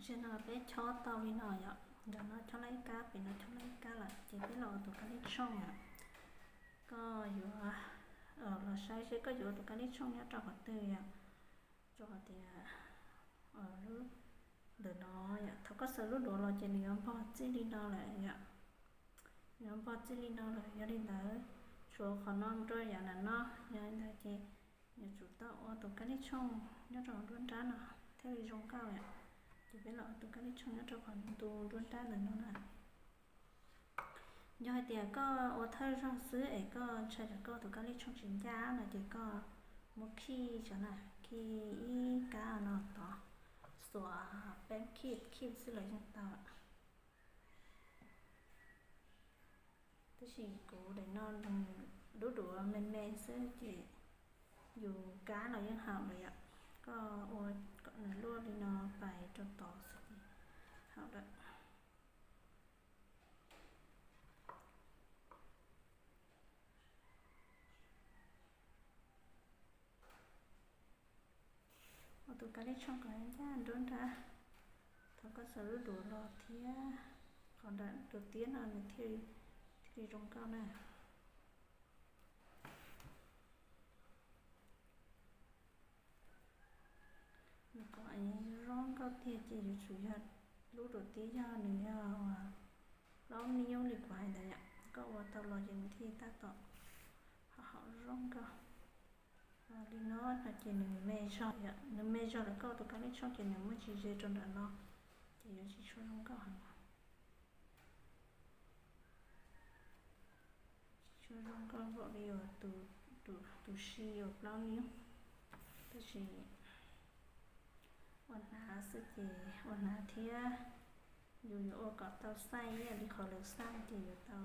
Tam sim no peb chob tau li no yom, ntawm no chob lab ib kab, pem no chob lab ib kab lawm, ces peb los ua tus kab lib tshooj yom. Koj yuav los saib seb koj yuav ua tus kab lib tshooj nyob rau qhov twg yom. Rau qhov tias lub ntawm no yom, thaum koj xaws lub duav los ces nws yuav npog txij li no lawm yom. Nws yuav npog txij li no lawm, yog li ntawd tshuav qhov no rau yav nram no, yog li ntawd ces yuav tsum tau ua tus kab lib tshooj nyob rau nruab nrab no thiaj li zoo nkauj yom. Ces peb los ua tus kab lib tshooj nyob rau qhov ntu nruab nrab ntawm no na. Yog hais tias koj ua thawj zaug xwb es koj ntshai tsam koj tus kab lib tshooj tsis ncaj no ces koj muab khij tso na, khij ib kab no tod, xuas peeb khij khij xwb los yeej tau. Tab sis kuv daim no nws lub duav me me xwb ces yus kab los yeej haum lawm yom. Koj ua kom nws luaj li no pais rau tod xwb ces haum lawm. Ua tus kab lib tshooj kom ncaj nruab nrab, thaum koj xaws lub duav los thiab qhov nram tus tiab no nws thiaj li zoo nkauj na. Nws kom zoo nkauj tiag ces yuav tsum yog lub duav tiab yog nws yog plaub mi nyub li kuv hais ntawd yom, koj ua tau los ces nws thiaj tab tom haum zoo nkauj. Li no no ces nws me zog, nws me zog lawm koj ua tus kab lib tshooj ces nws muaj tsis ze rau nram no, ces yuav tsis tshua zoo nkauj heev. Tsis tshua zoo nkauj npaum li uas tus si uas plaub mi nyub. Tab sis ua hnav xwb ces ua hnav thiab yus yuav ua kom tau xaij ib yam li qhov lawv xaj ces yuav tau